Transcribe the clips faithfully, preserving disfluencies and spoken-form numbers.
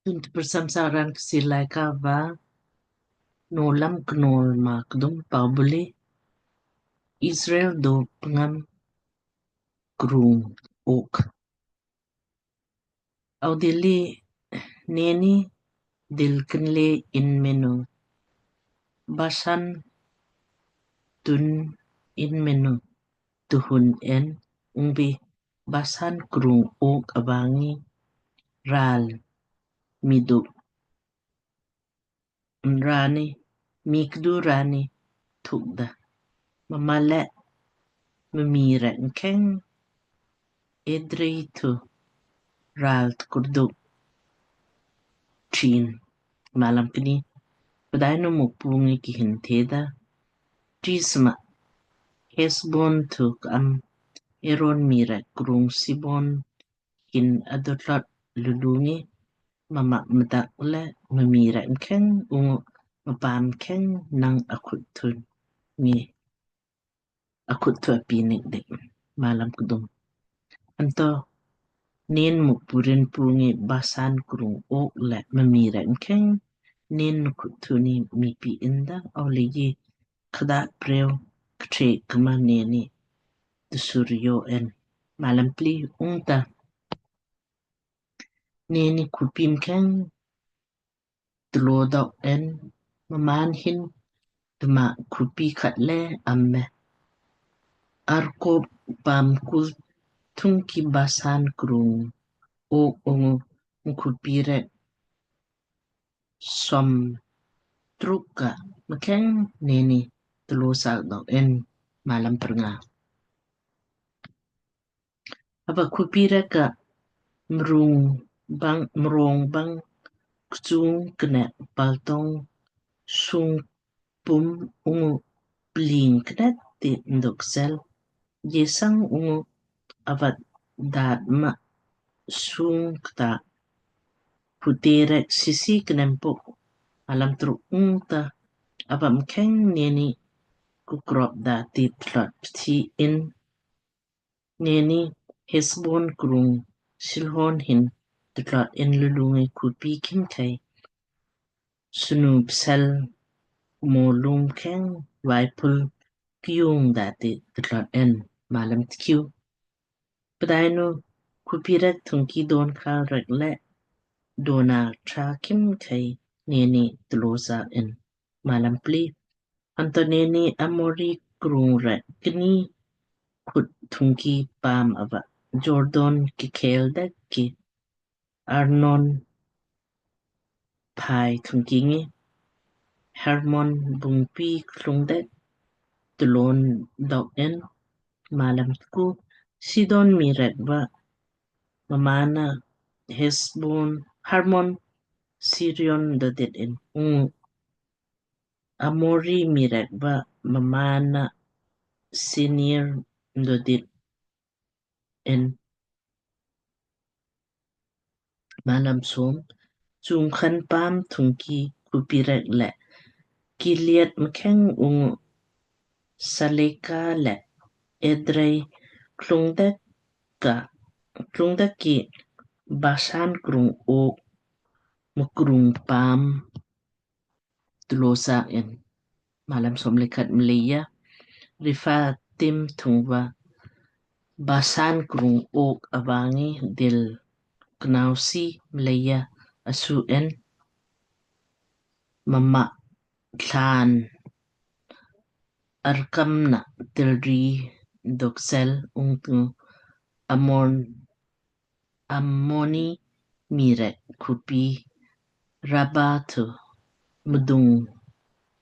Tun tprcham saraan Kchiir Laaika va Nowlam Knowl maa kdum. Pau buli: Israel do pngam krung Og. Audilli neni dil kinle in menu, Basan tun in menu tuhun en, ungbi Basan krung Og ava ngi ral mduk rani, mkdu rani thukda. Mma le mmii rek mkheng Edrei thu ral tkurduk trin. Malam kni. Pdainu Mukpu ngi kihin theda, Trisma, Hesbon thu ka'am Amor mii rek krung Sihon hin adotlot lulu ngi mma mdak le mmii rek mkheng ungu mpaam mkheng nang akhut thu ngi akhut thu apiik nik di. Malam kdum. Anto nen Mukpu rin pu ngi Basan krung Og le mmii rek mkheng nen akhut thu ni mii piik inda, aulei kdat preu ktre kma neni dusur yo en. Malam pli. Ungta neni khupi mkheng tlo dok en, mmaan hin tma khupi khat le am me. Argob paam kul thungki Basan krung Og ungu khupi rek som truk ka mkheng neni tlo sak dok en. Malam prnga. Ava khupi rek ka mrung bang, mrong bang kchung kne paltong sung pum ungu pling kne ti nduk sel jesang ungu avat dat ma sung kta pute rek sisi knempuk. Malam truk. Ungta ava mkheng neni kukrop da ti tlot pthi in. Neni Hesbon krung Sihon hin ttlot in lulu ngi khupi khimkhei snu psel mo lum kheng vaipul kiung dati ttlot in. Malam tkiu. Pdainu khupi rek thungki don khal rek le dona tra khimkhei neni tlo sak in. Malam pli. Anto neni Amori krung rek kni khut thungki paam ava Jordan ki khel dek ki Arnon phai thungki ngi Hermon bungpi klung dek tlon dok in. Malam tku. Sidon mii rek va mmaan na Hesbon, Hermon, Sirion dodit in ungu Amori mii rek va mmaan na Senir dodit in. Malam som. Chungkhan paam thungki khupi rek le Gilead mkheng ungu Saleka le Edrei klung dek ka, klung dek ki Basan krung Og mkrung paam tlo sak in. Malam som le khat. Mleija Rephaim thung va Basan krung Og ava ngi dil knausi mleija asu in, mma thlan arkam na tilri dok sel ungtu Amon Ammoni mii rek khupi Raba thu mdung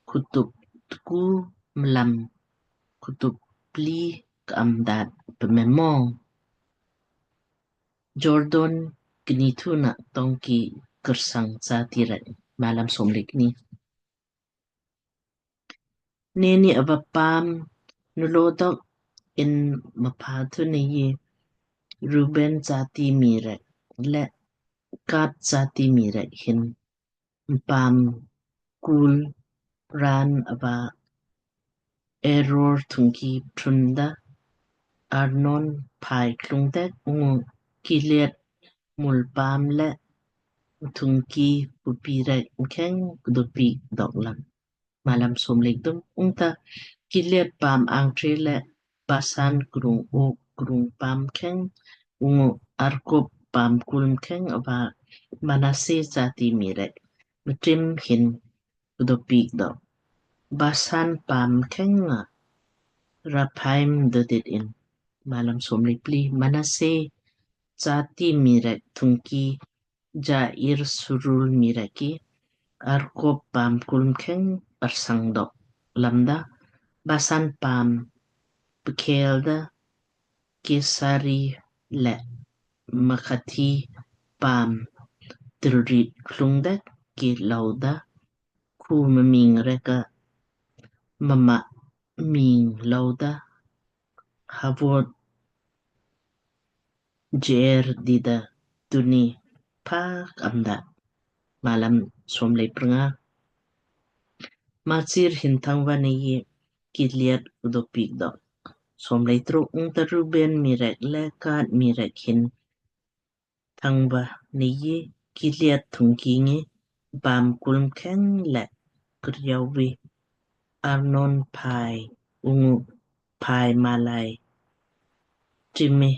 khutup tku mlam khutup pli ka'am dat pmemo. Jordan kni thu na tongki krsang jati rek. Malam som le kni. Neni ava paam nu lo dok in mpha thu nei Ruben jati mii rek le Gad jati mii rek hin mpaam kul raan ava Aroer thungki ptrun da Arnon phai klung dek ungu Gilead mul paam le thungki khupi rek mkheng kdo piik dok lam. Malam som lei kthum. Ungta Gilead paam angṭhe le Basan krung Og krung paam mkheng ungu Argob paam kul mkheng ava Manase jati mii rek mtim hin kdo piik dok. Basan paam mkheng nga Rephaim dodit in. Malam som lei pli. Manase jati mii rek thungki Jair surul mii rek ki Argob paam kul mkheng arsang dok lamda, Basan paam pkhel da Gesuri le Maakati paam tilrit klung da ki louda, khu mmiing rek ka mma miing louda Havot Jair dida tunni phaak amda. Malam som lei prnga. Makir hin thangva Nei Gilead kdo piik dok. Som lei truk. Ungta Ruben mii rek le Gad mii rek hin thangva Nei Gilead thungki ngi paam kul mkheng le kriau vi Arnon phai ungu phai malai timi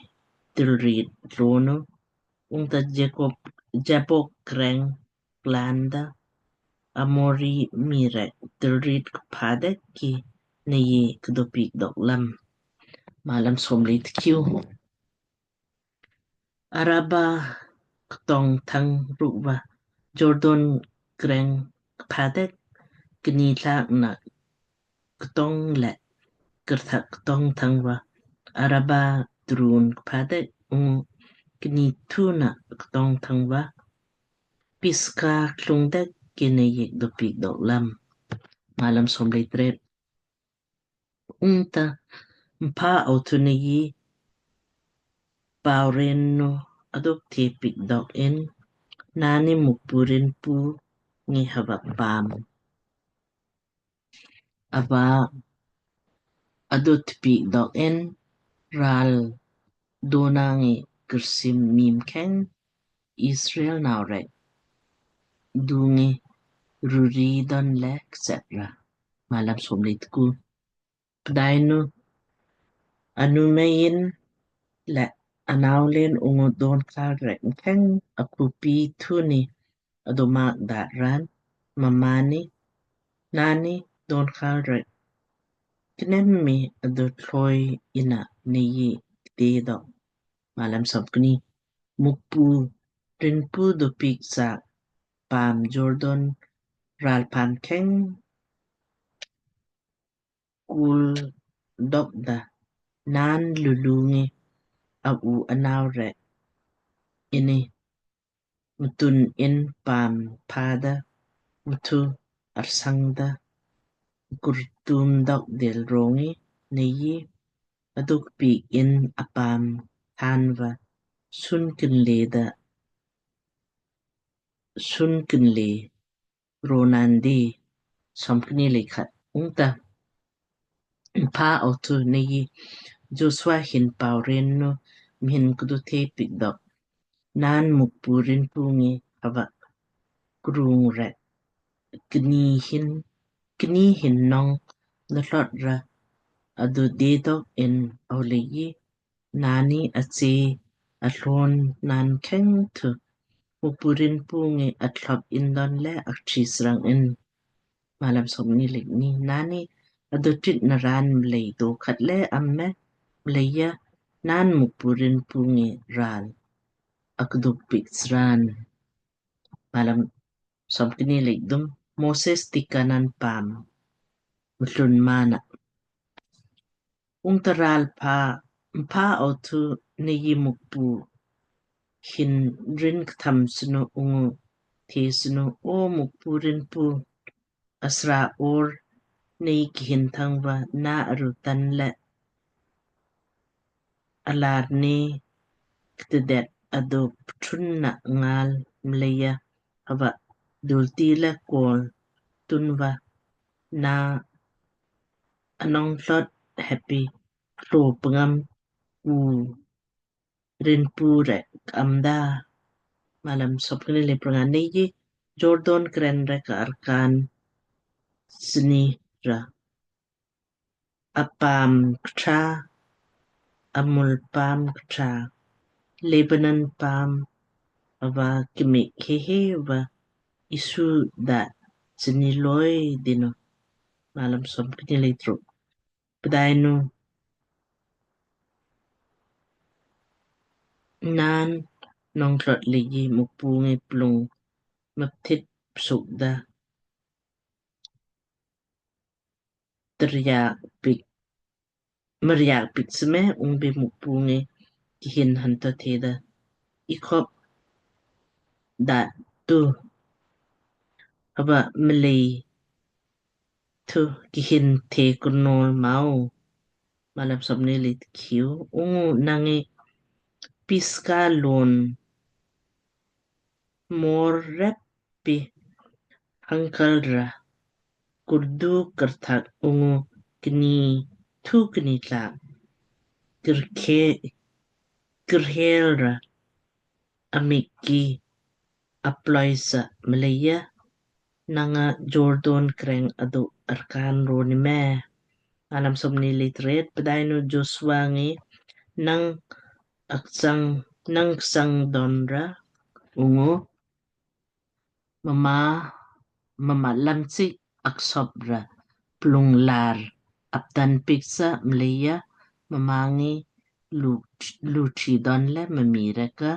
tilrit lonu. Ungta Jakob, Jabok kreng klanda Amori mii rek tilrit kpha dek ki Nei kdo piik dok lam. Malam som lei tkiu. Araba ktong thang rukva Jordan kreng kpha dek kni lak na ktong le kirthak ktong thangva Araba truwn kpha dek ungu kni thu na ktong thangva Piska klung dek ki Nei kdo piik dok lam. Malam som lei tret. Ungta mpha ava thu Nei paurin nu aduk the piik dok in, naanni Mukpu rin pu ngi hava paam ava aduk the piik dok in, ral dona ngi kirsim mii mkheng Israel nau rek dungi ruri don le kset ra. Malam som lei tku. Pdainu anu mei in le anau len ungu donkhal rek mkheng akhupi thuni adu mak dat ran mmaanni, naanni donkhal rek knem mi adu thloi inna Nei kte dok. Malam som kni. Mukpu rin pu du piik sa paam Jordan ral paam mkheng kul dok da naan lulu ngi a u anau rek inni mtun in paam pha da mthu arsang da kurtum dok dil rongi Nei aduk piik in apaam thanva sun kinle da sun kinle ronandi. Som kni lei khat. Ungta mpha ava thu Nei Joshua hin paurin nu mhin kdu the piik dok. Naan Mukpu rin pu ngi hava krung rek kni hin kni hin nong nathlot ra adu de dok in ava lei naanni ache athlon naan mkheng thu Mukpu rin pu ngi athlop in don le akchi srang in. Malam som kni lei kni. Naanni adu trit na ran mlei do khat le am me, mleija naan Mukpu rin pu ngi ral akduk piik sran. Malam som kni lei kdum. Moses ti Kanan paam mlun mana. Ungta ral pha mpha ava thu Nei Mukpu hin rin ktham snu ungu the snu, O Mukpu rin pu, asra or Nei kihin thangva na arutan le alarni ktedet adu pthun na ngal mleija hava dulti le kol tunva na anong thlot heppi klo pngam u rin pu rek am da. Malam somkni le pranga. Nei ji Jordan kren rek arkaan sni ra, apaam kṭha, amul paam kṭha, Lebanon paam ava kmik hehe va isu da sni loi dinu. Malam somkni le truk. Pdainu naan nong tlot leiji Mukpu ngi plung mapthit psuk da triak pik, mriak pik sme. Ungbi Mukpu ngi kihin hanto theda, ikhop da tu hava mlei thu kihin the kunol mau. Malam somkni le tkiu. Ungu nangi Pisga lon mor rep pi hangkal ra kurdu karthak ungu kni thu kni tlak kirke kirhel ra amik ki aploi sa mleija nanga Jordan kreng adu arkaan roni me. Malam somkni le tret. Pdainu Joshua ngi nang aksang nang ksang don ra ungu mma mma lamchi aksop ra plung lar aptan pik sa mleija mma ngi lu lu chi don le mami rek ka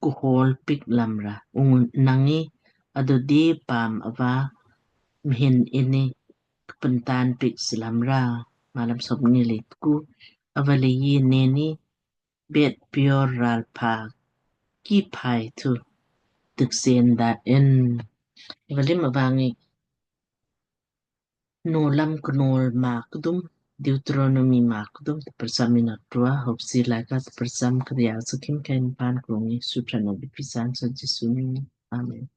kuhol pik lam ra ungu nangi adudi paam ava mhin ini kpentan pik slam ra. Malam somkni le tku. Ava leiji neni Bet Peor ral pha ki phai thu tiksen dat in. Ava lim ava ngi Nowlam Knowl maa kdum, Deuteronomy maa kdum, tprcham ina trua, hopsi laika tprcham kria sukim kain pan krungi sutran obi pisan so Jisu ni. Amen.